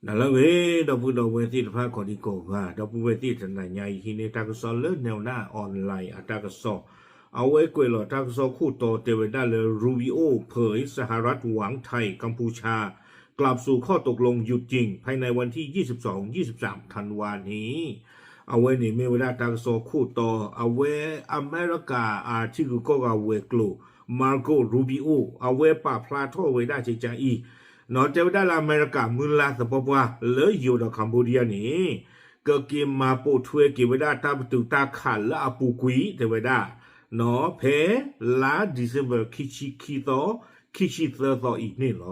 ဟါလၢအဂ့ၤ ဒီပုၢ်ဒီဝဲၢ်သ့ၣ်တဖၣ် ကိးဒံကိးဂၤ, ဒီပုၢ်ဝဲၢ်သ့ၣ်တနၤညါအံၤ ဟံးန့ၢ်တၢ်ကစီၣ်လၢ Nelda Online အတၢ်ကစီၣ်, အဝဲကွဲးလီၤတၢ်ကစီၣ်ခိၣ်တီတဲဝဲဒၣ်လၢ Rubio เผยสหรัฐหวังไถ่กัมพูชากลับสู่ข้อตกลงหยุดยิงภายในวันที่ยี่สิบสอง ยี่สิบสามธันวานี้ အဝဲန့ၣ်မ့ၢ်ဝဲဒၣ်တၢ်ကစီၣ်ခိၣ်တီ အဝဲအမဲရကၤအထံဂုၤကီၢ်ဂၤဝဲၤကျိၤ Marco Rubio အဝဲပာ်ဖျါထီၣ်ဝဲဒၣ်ကကါအံၤ, နီၣ်တဲဝဲဒၣ်လၢအမဲရကၤမုၢ်လၢ်သပှၢ်ပှၢ်လၢယိၤဒီး Cambodia န့ၣ် ကက့ၤမၤပိာ်ထွဲက့ၤဝဲဒၣ်တၢ်ပတုာ်တၢ်ခးလၢအပူၤကွံာ်တဲဝဲဒၣ်, နီၣ်ဖဲလါ December ခံဆံခံသီ, ခံဆံသၢသီအံၤန့ၣ်လီၤ.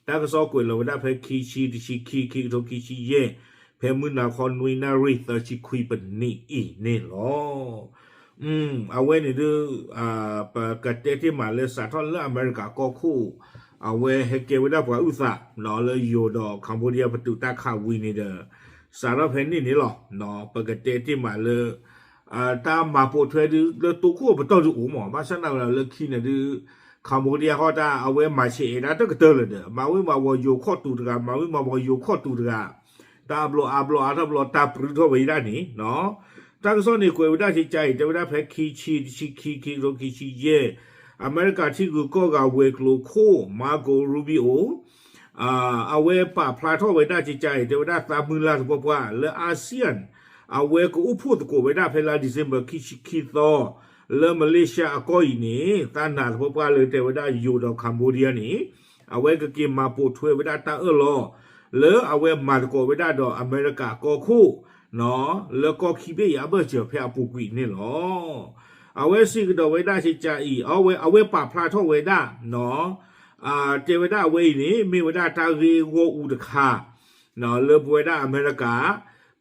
တၢ်ကစီၣ်ကွဲးလီၤဝဲဒၣ်ဖဲခံဆံတဆံခံ ခံကထိခံဆံယဲၢ်, ဖဲမုၢ်နၤခီနွံနၣ်ရံၣ်သၢဆံခွံပနံးအံၤန့ၣ်လီၤ. အဝဲန့ၣ်ဒုး ပကတဲတ့ၢ်မးလၢစးထီၣ်လၢအမဲရကၤကီၢ်ခိၣ် အဝဲဟဲကဲဝဲဒၣ်ပှၤအုၣ်သး လၢယိၤဒီး Cambodia ပတုာ်တၢ်ခးဝံၤန့ၣ်ဒီး စးထီၣ်ဖဲန့ၣ်န့ၣ်လီၤ. ပကတဲတ့ၢ်မးလၢ တၢ်မၤပိာ်ထွဲဒုး လၢတိခိၣ်ပတီၢ်ဒုးအိၣ်မး, ဘၣ်ဆၣ်သနာ်က့လၢခံန့ၣ်ဒုး Cambodia ဟီၣ်တၢ် အဝဲမၤဆဲးအဲၣ်ဒၣ်တကတၢၢ်လၢၤဒီး မၤဝံၤမၤဝီၤယိၤခီၣ်တူာ်တဂၤ, မၤဝံၤမၤဝီၤယိၤခီၣ်တူာ်တဂၤ, တၢ်အဘျီအါဘျီအါထီၣ်ဘျီ တၢ်ပြူထီၣ်ဝဲဒၣ်န့ၣ်, တၢ်ကစီၣ်န့ၣ်ကွဲးဝဲဒၣ်ကကါအံၤ တဲဝဲဒၣ်ဖဲခံဆံတဆံခံ ခံကထိခံဆံယဲၢ်, အမဲရကၤထံဂုၤကီၢ်ဂၤဝဲၤကျိၤခိၣ် Marco Rubio အဝဲပာ်ဖျါထီၣ်ဝဲဒၣ်ကကါအံၤ တဲဝဲဒၣ်သးမုၢ်လၢ်သပှၢ်ပှၢ်လၢ ASEAN အဝဲကအိၣ်ဖှိၣ်သကိးဝဲဒၣ်ဖဲလါ December ခံဆံခံသီ လၢ Malaysia အကီၢ်အံၤန့ၣ် သးနာ်သပှၢ်ပှၢ်လၢတဲဝဲဒၣ်ယိၤဒီး Cambodia န့ၣ် အဝဲကက့ၤမၤပိာ်ထွဲဝဲဒၣ်တၢ်အၢၣ်လီၤ လၢအဝဲမၤသကိးဝဲဒၣ်ဒီးအမဲရကၤကီၢ်ခိၣ် လၢကီၢ်ခံဘ့ၣ်အံၤအဘၢၣ်စၢၤဖဲအပူၤကွံာ်န့ၣ်လီၤ. အဝဲစံးကဒီးဝဲဒၣ်ကကါအံၤ အဝဲပာ်ဖျါထီၣ်ဝဲဒၣ် တဲဝဲဒၣ်အဝဲအံၤန့ၣ် မ့ၢ်ဝဲဒၣ်တၢ်ဂ့ၢ်ဂီၢ်အူတခါ လၢပဝဲဒၣ်အမဲရကၤ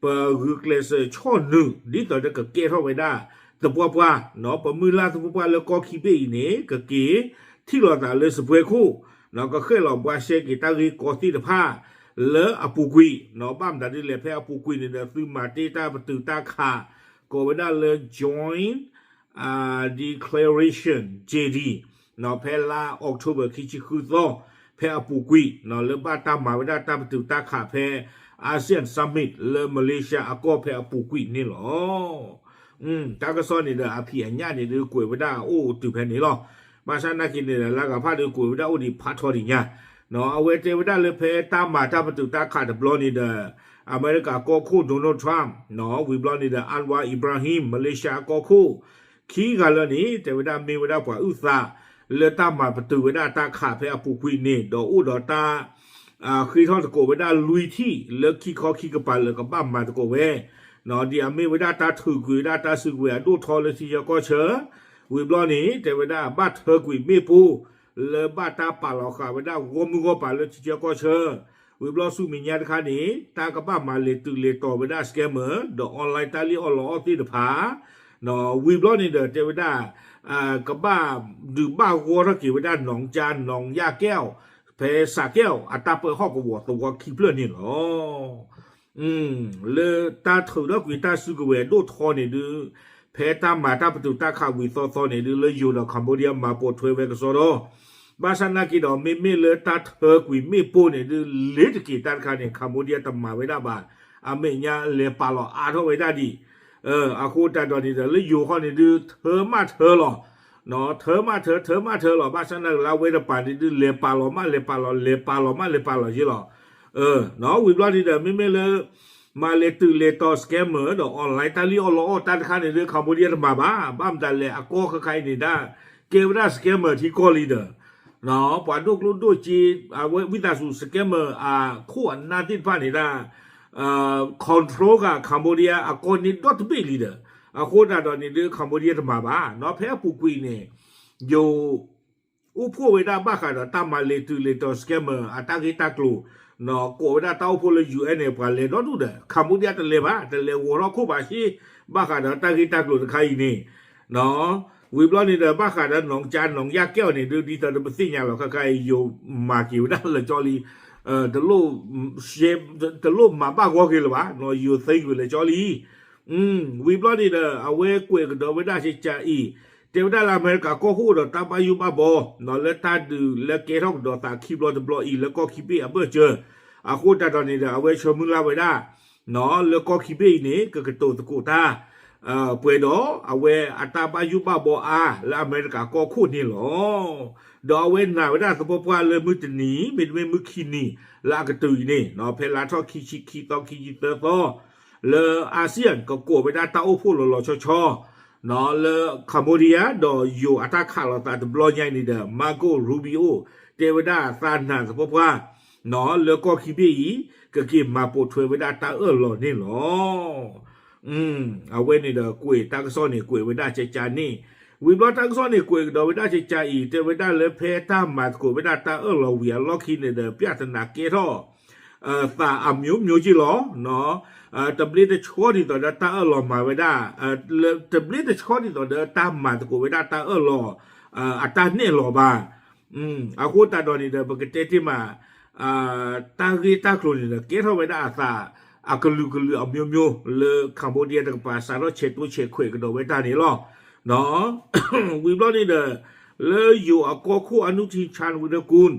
ပဂုာ်ကျဲးစၢးဆီၣ်နုာ် ဒ်သိးဒီးကကဲထီၣ်ဝဲဒၣ်သပှၢ်ပှၢ်, ပမုၢ်လၢ်သပှၢ်ပှၢ်လၢကီၢ်ခံဘ့ၣ်အံၤန့ၣ် ကက့ၤထံၣ်လိာ်သးလၢစပွဲခိၣ်, ကဃဲၣ်လီၤဘှါရှဲက့ၤတၢ်ဂ့ၢ်ကီသ့ၣ်တဖၣ် လၢအပူၤကွံာ်, ဘၣ်မတၤဒ်လဲၣ် ဖဲအပူၤကွံာ်န့ၣ်ဒီး သုမၤတ့ၢ်တၢ်ပတုာ်တၢ်ခး ကိးဝဲဒၣ်လၢ Joint Declaration က့ဒံ ဖဲလါ October ခံဆံဃုသီ ဖဲအပူၤကွံာ် လၢဘၣ်တၢ်မၤဝဲဒၣ်တၢ်ပတုာ်တၢ်ခးဖဲ ASEAN Summit လၢ Malaysia အကီၢ်ဖဲအပူၤကွံာ်န့ၣ်လီၤ. တၢ်ကစီၣ်န့ၣ်ဒီးအဖံးအညၣ်န့ၣ်ဒုးကွဲးဝဲဒၣ်အိၣ်တုၤဖဲန့ၣ်လီၤ. ဘၣ်ဆၣ်နာ်က့န့ၣ်ဒီး လၢဂၤဖၣ်ဒုးကွဲးဝဲဒၣ်အိၣ်ဒံးဖးထီဒံးညါ, အဝဲတဲဝဲဒၣ်လၢဖဲတၢ်မၤတၢ်ပတုာ်တၢ်ခးတဘျီန့ၣ်ဒီး အမဲရကၤကီၢ်ခိၣ် Donald Trump ဝံၤဘျီန့ၣ်ဒီး Anwar Ibrahim Malaysia အကီၢ်ခိၣ် ခံဂၤလၢာ်န့ၣ် တဲဝဲဒၣ်မ့ၢ်ဝဲဒၣ်ပှၤအုၣ်သး လၢတၢ်မၤပတုာ်ဝဲဒၣ်တၢ်ခးဖဲအပူၤကွံာ်န့ၣ် ဒီးအိၣ်ဒီးတၢ် ဃ့ထီၣ်သကိးဝဲဒၣ်လွံၢ်ထံၣ်လၢခံခီခံကပၤလၢကဘၣ်မၤသကိးဝဲ, ဒ်အမ့ၢ်ဝဲဒၣ်တၢ်ထုးကွံာ်ဝဲဒၣ်တၢ်စုကဝဲၤအဒိၣ်ထီလၢထံဆၢကီၢ်ဆၢ, ဝံၤဘျီန့ၣ် တဲဝဲဒၣ်ဘၣ်ထၢကွံာ်မ့ၣ်ပိၢ် လၢဘၣ်တၢ်ပာ်လီၤဃာ်ဝဲဒၣ်ဂီၢ်မုၢ်ဂီၢ်ပၤလၢထံဆၢကီၢ်ဆၢ, ဝံၤဘျီဆူမဲာ်ညါတခါန့ၣ် တၢ်ကဘၣ်မၤလဲၤတုၤလဲၤတီၤဝဲဒၣ် scammer ဒီး online တၢ်လံၣ်အီၣ်လီအီၣ်သ့ၣ်တဖၣ် ဝံၤဘျီန့ၣ်ဒီးတဲဝဲဒၣ် ကဘၣ်ဒုးဘၣ်ဂီၢ်ထီၣ်က့ၤဝဲဒၣ် နီၣ်ကၠါ နီၣ်ယၣ်ကဲၣ် ဖဲစးကဲၣ် အတၢ်ပၢဟီၣ်ကဝီၤသဝီခံဖျၢၣ်န့ၣ်လီၤ. လၢတၢ်ထုးထီၣ်ကွံာ်တၢ်စုကဝဲၤအဒိၣ်ထီန့ၣ်ဒုး ဖဲတၢ်မၤတၢ်ပတုာ်တၢ်ခးဝံၤသီသီန့ၣ်ဒုး လၢယိၤဒီး Cambodia မၤပိာ်ထွဲဝဲကစီဒီ ဘၣ်ဆၣ်နာ်က့ဒီး မ့မ့ၢ်လၢတၢ်ထၢကွံာ်မ့ၣ်ပိၢ်န့ၣ်ဒုး လ့ၤတက့ၤတၢ်တခါန့ၣ် Cambodia တမၤဝဲဒၣ်ဘၣ်, အမဲာ်ညါလဲၤပာ်လီၤအါထီၣ်ဝဲဒၣ်ဒံး အဃိသတးဒီးန့ၣ်ဒီး လၢယိၤခီန့ၣ်ဒုး ထၢမးထၢလီၤ, ထၢမးထၢ ထၢမးထၢလီၤ, ဘၣ်ဆၣ်နာ်က့လၢအဝဲတပၤန့ၣ်ဒုး လဲၤပာ်လီၤမးလဲၤပာ်လီၤ လဲၤပာ်လီၤမးလဲၤပာ်လီၤယ့လီၤ. ဝံၤဘျီန့ၣ်ဒီး မ့မ့ၢ်လၢ မၤလဲၤတုၤလဲၤတီၤ scammer ဒီး online တၢ်လံၣ်အီၣ်လီအီၣ်တၢ်တခါန့ၣ်ဒုး Cambodia တမၤဘၣ်, ဘၣ်မတၤလဲၣ် အကီၢ်ခဲခါအံၤန့ၣ်ဒၣ် ကဲဝဲဒၣ် scammer ထံကီၢ်လံဒီး ပှၤဒိၣ်ကျိၣ်ဒိၣ်စ့ အဝဲဝံသးစူၤ scammer အခိၣ်အနၢ်သ့ၣ်တဖၣ်န့ၣ်ဒၣ် control ဃာ် Cambodia အကီၢ်န့ၣ်ဒီတဘ့ၣ်လံဒီး အဃိသတးဒီးန့ၣ်ဒုး Cambodia တမၤဘၣ်, ဒီးဖဲအပူၤကွံာ်န့ၣ် ယိၤ အိၣ်ဖှိၣ်ဝဲဒၣ်ဘၣ်ဃးဒီးတၢ်မၤလဲၤတုၤလဲၤတီၤ scammer အတၢ်ဂ့ၢ်တၢ်ကျိၤ, ကိးဝဲဒၣ်တၢ်အိၣ်ဖှိၣ်လၢ ယူဢၣ်န့ၣ် ပှၤလဲၤဒီဒူၣ်ဒီး Cambodia တလဲၤဘၣ်, တလဲၤဂီၤထီၣ်ခိၣ်ဘၣ်ဆ့ ဘၣ်ဃးဒီးတၢ်ဂ့ၢ်တၢ်ကျိၤတခါအံၤန့ၣ် ဝံၤဘျီန့ၣ်ဒီး ဘၣ်ဃးဒီး နီၣ်ကၠါ နီၣ်ယၣ်ကဲၣ်အီၤန့ၣ်ဒုး ဒ်သိးဒီးပသ့ၣ်ညါလီၤခဲခါအံၤ ယိၤမၤက့ၤဝဲဒၣ်လၢကၠီလံ, တလိၣ်မၤဘၣ်ဂီၢ်က့ၤလၢၤဘၣ်, ယိၤသ့ကွံာ်လၢကၠီလံ. ဝံၤဘျီန့ၣ်ဒီး အဝဲကွဲးကဒီးဝဲဒၣ်ကကါအံၤ, တဲဝဲဒၣ်လၢအမဲရကၤကီၢ်ခိၣ်ဒီးတၢ်ဘၣ်ယိၣ်ဘၣ်ဘီ လၢတၢ်ဒုးလၢကဲထီၣ်ကဒီးသးခံဘျီတဘျီအံၤ လၢကီၢ်ခံဘ့ၣ်အဘၢၣ်စၢၤ, အဃိသတးဒီးန့ၣ်ဒီး အဝဲဆၢမုၢ်လၢ်ဝဲဒၣ် လၢကီၢ်ခံဘ့ၣ်အံၤန့ၣ် ကကတိၤသကိးတၢ် ပှဲၤဒီး အဝဲအတၢ်ဘၣ်ယိၣ်ဘၣ်ဘီအါ လၢအမဲရကၤကီၢ်ခိၣ်န့ၣ်လီၤ. ဒီးအဝဲနာ်ဝဲဒၣ်သပှၢ်ပှၢ်လၢမုၢ်တနံၤ မ့တမ့ၢ်မုၢ်ခံနံၤ လၢအကတုၤအံၤန့ၣ် ဖဲလါထီၣ်ခံဆံခံသီ ခံဆံသၢသီ လၢ ASEAN ကကိးဝဲဒၣ်တၢ်အိၣ်ဖှိၣ်လီၤလီၤဆီဆီ လၢ Cambodia ဒီးယိၤအတၢ်ခးလိာ်သးတဘျီညါအံၤန့ၣ်ဒီး Marco Rubio တဲဝဲဒၣ်သးနာ်သပှၢ်ပှၢ် လၢကီၢ်ခံဘ့ၣ်အံၤ ကက့ၤမၤပိာ်ထွဲဝဲဒၣ်တၢ်အၢၣ်လီၤန့ၣ်လီၤ. အဝဲန့ၣ်ဒီးကွဲးတၢ်ကစီၣ်န့ၣ် ကွဲးဝဲဒၣ်ကကန့ၣ်, ဝံၤဘျီတၢ်ကစီၣ်န့ၣ်ကွဲးကဒီးဝဲဒၣ်ကကအံၤ တဲဝဲဒၣ်လၢဖဲတၢ်မၤသကိးဝဲဒၣ်တၢ်အၢၣ်လီၤဝံၤအလီၢ်ခံန့ၣ်ဒီး ပြဿနာကဲထီၣ် သးအမျိုးမျိုးက့လီၤ. တဘျ့တဆှီဒ်သိးဒီးတၢ်အၢၣ်လီၤမၤဝဲဒၣ်, တဘျ့တဆှီဒ်သိးဒီးတၢ်မၤသကိးဝဲဒၣ်တၢ်အၢၣ်လီၤ အတၢ်နဲၣ်လီၤဘၣ်. အဃိသတးဒီးန့ၣ်ဒီး ပကတဲတ့ၢ်မး တၢ်ဂ့ၢ်တၢ်ကျိၤန့ၣ်ဒီး ကဲထီၣ်ဝဲဒၣ်အသး အကလုာ်ကလုာ်အမျိုးမျိုးလၢ Cambodia တကပၤ စးထီၣ်ဆဲးတိၢ်ဆဲးခွဲးကဒီးဝဲတၢ်န့ၣ်လီၤ. ဝံၤဘျီန့ၣ်ဒီး လၢယိၤအကီၢ်ခိၣ် အနုထင် ชาญวีรกูล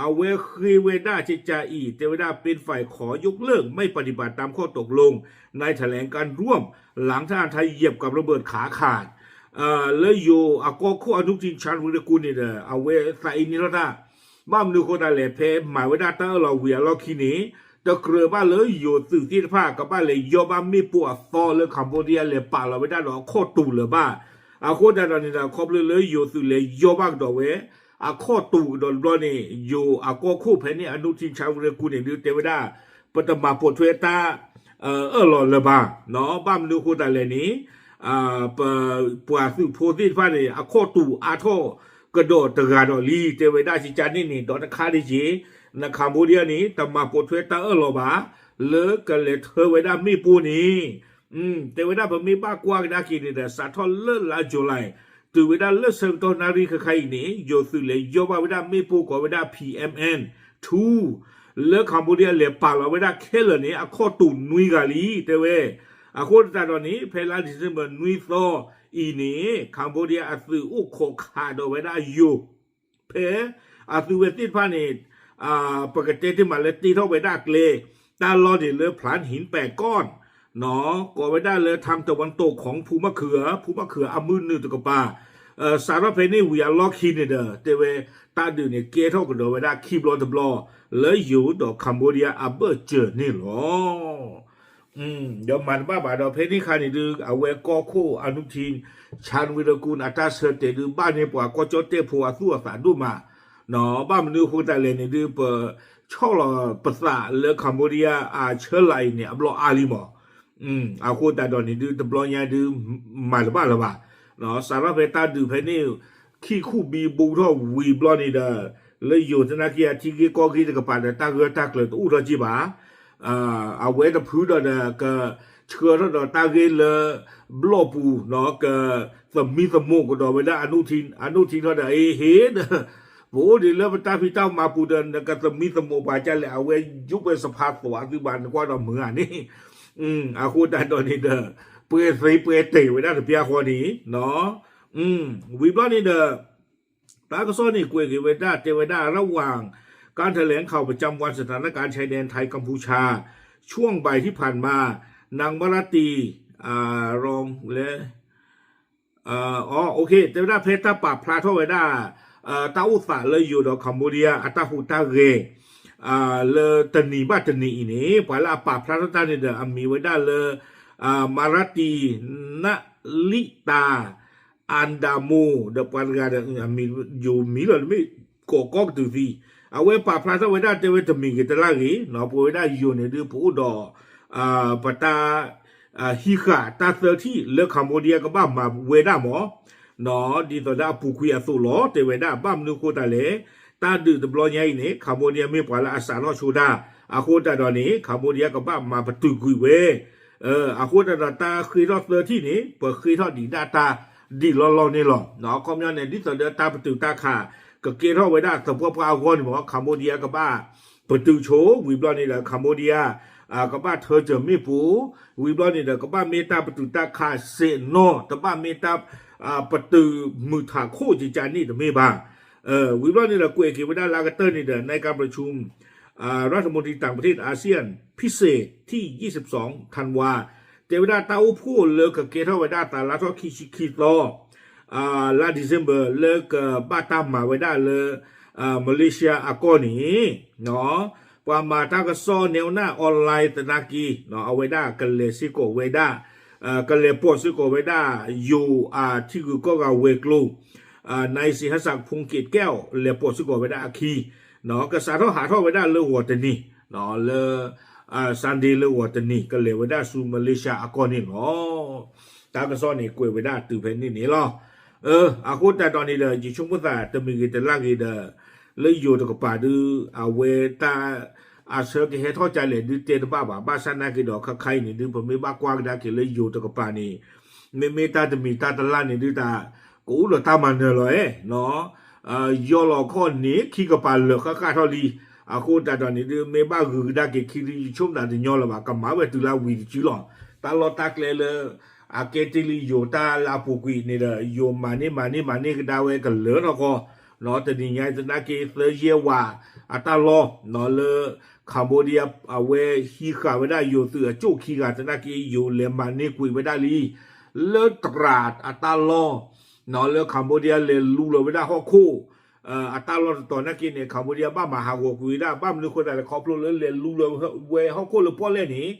အဝဲဃ့ဝဲဒၣ်ကကအံၤ တဲဝဲဒၣ် เป็นฝ่ายขอยกเลิก ไม่ปฏิบัติตามข้อตกลง ในแถลงการร่วม หลังทหารไทยเหยียบกับระเบิดขาขาด လၢယိၤအကီၢ်ခိၣ် အနုထင် ชาญวีรกูล န့ၣ်ဒီး အဝဲသးအံၤန့ၢ်ထီၣ်တၢ် ဘၣ်မနုၤအဃိသတးလဲၣ် ဖဲမၤဝဲဒၣ်တၢ်အၢၣ်လီၤဝံၤအလီၢ်ခံန့ၣ် တကြၢးဘၣ်လၢယိၤသုးသ့ၣ်တဖၣ် ကဘၣ်လဲၤယီၢ်ဘၣ်မ့ၣ်ပိၢ်အသီလၢ Cambodia လဲၤပာ်လီၤဝဲဒၣ်ဒီးအခီၣ်တူာ်လၢၤဘၣ်. အဃိသတးဒီးန့ၣ်ဒီး ခီဖျိလၢယိၤသုးလဲၤယီၢ်ဘၣ်ကဒီးဝဲ အခီၣ်တူာ်ကဒီးတဘျီန့ၣ် ယိၤအကီၢ်ခိၣ်ဖဲန့ၣ် အနုထင် ชาญวีรกูล န့ၣ်ဒုးတဲဝဲဒၣ် ပတမၤပိာ်ထွဲတၢ် အၢၣ်လီၤလၢၤဘၣ်. ဘၣ်မနုၤအဃိသတးလဲၣ်န့ၣ် ပပှၤသုးဖိသ့ၣ်တဖၣ်န့ၣ် အခီၣ်တူာ်အါထီၣ်ကဒီးတဂၤဒီးလံ တဲဝဲဒၣ်ကကန့ၣ်န့ၣ် ဒီးတခါဒ်က့ၤ န Cambodia န့ၣ် တမၤပိာ်ထွဲတၢ်အၢၣ်လီၤဘၣ် လၢကလဲၤထၢဝဲဒၣ်မ့ၣ်ပိၢ်န့ၣ် တဲဝဲဒၣ်ပမ့ၢ်ဘၣ်ကွၢ်ကဒါက့ၤန့ၣ်ဒီး စးထီၣ်လၢလါ July တုၤဝဲဒၣ်လၢဆၢကတီၢ်နၣ်ရံၣ်ခဲခါအံၤန့ၣ် ယိၤသုးလဲၤယီၢ်ဘၣ်ဝဲဒၣ်မ့ၣ်ပိၢ်ကိးဝဲဒၣ် P M N two လၢ Cambodia လဲၤပာ်လီၤဝဲဒၣ်ခဲလၢာ်န့ၣ် အခီၣ်တူာ်နွံဂၤလံ တဲဝဲ. အဃိသတးဒီးန့ၣ် ဖဲလါ December နွံသီအံၤန့ၣ် Cambodia အသုးအိၣ်ခိးခးဒီးဝဲဒၣ်ယိၤ ဖဲအသုဝဲသ့ၣ်တဖၣ်န့ၣ် ပကတဲတ့ၢ်မးလၢတ့ထီၣ်ဝဲဒၣ်ကျဲ တၢ်လီၢ်န့ၣ်လၢ พรานหินแปดก้อน ကိးဝဲဒၣ်လၢ ทางตะวันตกของภูมะเขือ ภูมะเขือ အမုၢ်နုာ်တကပၤ စးထီၣ်ဖဲန့ၣ်ဝံၤအလီၢ်ခံန့ၣ်ဒီး တဲဝဲတၢ်ဒုးန့ၣ်ကဲထီၣ်ကဒီးဝဲဒၣ်ခံဘျီတဘျီ လၢယိၤဒီး Cambodia အဘၢၣ်စၢၤန့ၣ်လီၤ. ဒီးမၤတဘၣ်ဘၣ်ဒီးဖဲန့ၣ်ခါန့ၣ်ဒုး အဝဲကီၢ်ခိၣ် အနုထင် ชาญวีรกูล အတၢ်ဆၢတဲာ်ဒုး ဘၣ်န့ၢ်ပှၤကီၢ်ကၠီၣ်တဲၣ်ဖိအသူၣ်အသးဒိၣ်မး ဘၣ်မနုၤအဃိသတးလဲၣ်န့ၣ်ဒုး ပဆီၣ်လီၤပသးလၢ Cambodia အဆၢလၢအံၤန့ၣ် အဘျီအါလံမး. အဃိသတးဒီးန့ၣ်ဒုး တဘျီညါဒုး မၤတဘၣ်လၢၤဘၣ်. စးထီၣ်ဖဲတၢ်ဒုးဖဲန့ၣ် ခံခူၣ်ဘံဘူထီၣ်ဝံၤဘျီန့ၣ်ဒီး လၢယိၤသနာ်က့ အထံဂ့ၢ်ကီၢ်ဂ့ၢ်တကပၤဒီး တၢ်ဂၢၢ်တၢ်ကျၢၤတအိၣ်ထီၣ်က့ဘၣ်. အဝဲတဖုဒီးဒီး ကဆှၢထီၣ်ဒီးတၢ်ဂ့ၢ်လၢ ဘျီၣ်ပူၤ ကသမံသမိးကဒီးဝဲဒၣ် အနုထံထီၣ်ဒီး အ့ဟ့ဒီး ပအိၣ်ဒံးလၢပတၢ်ဖံးတၢ်မၤပူၤဒီး နကသမံသမိးပှၤကလဲၣ် အဝဲယူၢ်ဝဲစဖါသိးအသုဘၣ် နကွၢ်ဒီးမုာ်ဧါန့ၣ် အဃိသတးဒီးန့ၣ်ဒီး ပှဲၤသ့ပှဲၤတဲာ်ဝဲဒၣ်တပျၢ်ဃီန့ၣ် ဝံၤဘျီန့ၣ်ဒီး တၢ်ကစီၣ်န့ၣ်ကွဲးက့ၤဝဲဒၣ် တဲဝဲဒၣ် ระหว่างการแถลงข่าวประจำวันสถานการณ์ชายแดนไทยกัมพูชา ช่วงบ่ายที่ผ่านมา นางมาลาตี รอง တဲဝဲဒၣ်ဖဲတၢ်ပာ်ဖျါထီၣ်ဝဲဒၣ် တၢ်အိၣ်သးလၢယိၤဒီး Cambodia အတၢ်ဟူးတၢ်ဂဲၤ လၢတနံၤဘၣ်တနံၤအံၤန့ၣ် ပှၤလၢအပာ်ဖျါထီၣ်တၢ်န့ၣ်ဒီး အမံၤဝဲဒၣ်လၢ မၤရၤတံ နလံတၢ အၣ်ဒၣ်မိၣ် ဒီးပှၤတဂၤဒီး ယိၤမံၤလီၤ တမ့ၢ်ကိးကီၢ်ကတုၤသံ အဝဲပာ်ဖျါထီၣ်ဝဲဒၣ်တဲဝဲတမံၤဂ့ၤတလၢ်ဂ့ၤ ပဝဲဒၣ်ယိၤန့ၣ်ဒုး ပအိၣ်ဒီး ပတၢ် ဟံးဃာ်တၢ်သၢထံၣ်လၢ Cambodia ကဘၣ်မၤဝဲဒၣ်မး ဒ်သိးဒီးအပူၤကွံာ်အသိးလီၤ တဲဝဲဒၣ် ဘၣ်မနုၤအဃိသတးလဲၣ် တၢ်ဒုးတဘျီညါအံၤန့ၣ် Cambodia မ့ၢ်ပှၤလၢအစးထီၣ်ဆိတၢ် အဃိသတးဒီးန့ၣ် Cambodia ကဘၣ်မၤပတုာ်ကွံာ်ဝဲ အဃိသတးဒီးတၢ်ဃ့ထီၣ်သၢထံၣ်န့ၣ် ပဃ့ထီၣ်ဒံးဒၣ်တၢ်ဒံးလီၢ်လီၢ်န့ၣ်လီၤ. အခီပညီန့ၣ် ဒ်သိးဒီးတၢ်ပတုာ်တၢ်ခး ကကဲထီၣ်ဝဲဒၣ်သပှၢ်ပှၢ်အဂီၢ်န့ၣ်မး Cambodia ကဘၣ်ပတုာ်ဆိ ဝံၤဘျီန့ၣ်ဒီး Cambodia ကဘၣ်ထၢစၢၤမ့ၣ်ပိၢ် ဝံၤဘျီန့ၣ်ဒီး ကဘၣ်မ့ၢ်တၢ်ပတုာ်တၢ်ခးစဲးနီၢ် တဘၣ်မ့ၢ်တၢ် ပတုာ်မုာ်ထးခိၣ်ကကန့ၣ်တမ့ၢ်ဘၣ်. ဝံၤဘျီန့ၣ်ဒီး ကွဲးက့ၤဝဲဒၣ်လၢအကတၢၢ်န့ၣ်ဒီး ในการประชุม รัฐมนตรีต่างประเทศอาเซียนพิเศษที่ยี่สิบสองธันวา တဲဝဲဒၣ်တၢ်အိၣ်ဖှိၣ်လၢကကဲထီၣ်ဝဲဒၣ်သးလါထီၣ်ခံဆံခံသီ လါ December လၢကဘၣ်တၢ်မၤဝဲဒၣ်လၢ Malaysia အကီၢ်န့ၣ် ပှၤမၤတၢ်ကစီၣ် နဲဝနၢ် online သနာ်က့ အဝဲဒၣ်ကလဲၤစ့ၢ်ကီးဝဲဒၣ် ကလဲၤပိာ်စ့ၢ်ကီးဝဲဒၣ် ယိၤအထံဂုၤကီၢ်ဂၤဝဲၤကျိၤ နစံဟဆး ဖူက့းကဲၣ် လဲၤပိာ်စ့ၢ်ကီးဝဲဒၣ်အခံ ကစးထီၣ်ဟးထီၣ်ဝဲဒၣ်လၢဂီၤတနံၤ လၢ Sunday လၢဂီၤတနံၤ ကလဲၤဝဲဒၣ်ဆူ Malaysia အကီၢ်န့ၣ်လီၤ. တၢ်ကစီၣ်န့ၣ်ကွဲးဝဲဒၣ်တုၤဖဲန့ၣ်န့ၣ်လီၤ. အဃိသတးဒီးန့ၣ်ဒီး ယဆိကမိၣ်သးတမံၤဂ့ၤတလၢ်ဂ့ၤဒီး လၢယိၤတကပၤဒု အဝဲတၢ် အဆၢကဟဲထီၣ်ကလဲၣ်ဒုတဲတဘၣ်ဘၣ်. ဘၣ်ဆၣ်နာ်က့ဒီး ခဲခါအံၤန့ၣ်ဒု ပမ့ၢ်ဘၣ်ကွၢ်ကဒါက့ၤလၢယိၤတကပၤန့ၣ် မ့မ့ၢ်တၢ်တမံၤတၢ်တလၢ်န့ၣ်ဒု တၢ်ကအိၣ်ဒီးတၢ်မၤနၢၤလီၤအဲၣ် ယီၢ်လီၤခီၣ်န့ၣ် ခံကပၤလၢာ်ဃၣ်ဃၣ်ထီၣ်လံ. အဃိသတးဒီးန့ၣ်ဒု မ့ၢ်ဘၣ်ဂုၤကဒါက့ၤခံဒု ယဆိကမိၣ်သးတညီလၢၤဘၣ် ကမၤဝဲတုၤလၢဝံၤတစုလီၤ. တၢ်လီၢ်တၢ်ကျဲလၢ အကဲတ့ၢ်လံယိၤတၢ်လၢအပူၤကွံာ်န့ၣ်ဒီး ယိၤမၤန့ၢ်မၤန့ၢ်မၤန့ၢ်ကဒါဝဲကလၢထီၣ်ဃီ တနံၤညါသနာ်က့ သၢယဲၢ်ဝး အတၢ်လီၢ် လၢ Cambodia အဝဲဟံးဃာ်ဝဲဒၣ်ယိၤသုးအကၠိၣ်ခံဂၤသနာ်က့ ယိၤလဲၤမၤန့ၢ်ကွံာ်ဝဲဒၣ်လံ လၢတြၤအတၢ်လီၢ် လၢ Cambodia လဲၤလူလီၤဝဲဒၣ်ဟီၣ်ခိၣ် အတၢ်လီၢ်တတီၤနာ်က့န့ၣ် Cambodia ဘၣ်မၤဟးဂီၤကွံာ်ဝဲဒၣ် ဘၣ်မနုၤအဃိသတးလဲၣ် ခီဖျိလၢလဲၤလူလီၤဝဲဟီၣ်ခိၣ်လၢပီၣ်လဲၣ်န့ၣ်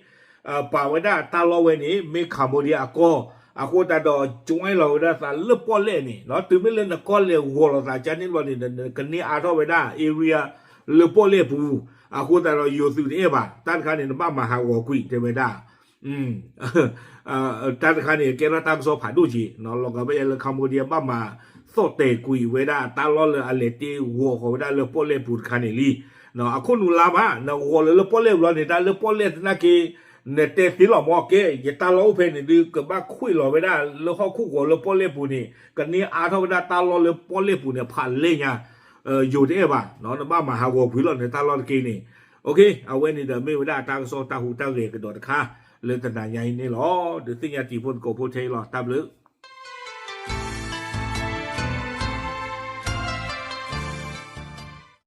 ပာ်ဝဲဒၣ်တၢ်လီၢ်ဝဲန့ၣ် မ့ၢ် Cambodia အကီၢ် အဃိသတးဒီး join လီၤဝဲဒၣ်သးလၢပီၣ်လဲၣ်န့ၣ် တုၤမ့ၢ်လၢနကီၢ်လဲၤဂီၤလီၤသးကန့ၣ်ဘျီန့ၣ် နကန့ၢ်အါထီၣ်ဝဲဒၣ် area လၢပီၣ်လဲၣ်ပူၤ အဃိသတးဒီးယိၤသုးတအဲၣ်ဘၣ် တၢ်တခါန့ၣ် နဘၣ်မၤဟးဂီၤကွံာ်တဲဝဲဒၣ် တၢ်တခါန့ၣ် ကဲထီၣ်တၢ်ကစီၣ်ဖးဒိၣ်က့ၤ လီၤဂာ်ဘၣ်ယဲလၢ Cambodia ဘၣ်မၤသီၣ်တဲာ်ကွံာ်ဝဲဒၣ်တၢ်လီၢ်လၢအလဲၤတ့ၢ်ဂီၤဃီၤဝဲဒၣ်လၢပီၣ်လဲၣ်ပူၤတခါန့ၣ်လံ. အခိၣ်နူာ်လါဘၣ် နဂီၤလၢလၢပီၣ်လဲၣ်ပူၤလီၤန့ၣ် တၢ်လၢပီၣ်လဲၣ်သနာ်က့ နတဲသ့လီၤမ့ၢ်ကဲ ယတၢ်လီၢ်အိၣ်ဖဲန့ၣ်ဒု ကဘၣ်ခွဲးလီၤဝဲဒၣ်လၢဟီၣ်ခိၣ်ဂီၤလၢပီၣ်လဲၣ်ပူၤန့ၣ် ကန့ၢ်အါထီၣ်ဝဲဒၣ်တၢ်လီၢ်လၢပီၣ်လဲၣ်ပူၤန့ၣ် ဖးလဲၢ်ညါ ယိၤတအဲၣ်ဘၣ် နဘၣ်မၤဟးဂီၤကွံာ်လီၤန့ၣ်တၢ်လီၢ်တက့ၢ်န့ၣ် အဝဲန့ၣ်ဒီးမ့ၢ်ဝဲဒၣ်တၢ်ကစီၣ်တၢ်ဟူးတၢ်ဂဲၤကဒီးတခါ လၢတနၤညါအံၤန့ၣ်လီၤ. ဒုးသ့ၣ်ညါတံၤဖိသကိးဖိထဲအံၤလီၤ. တၢ်ဘျုး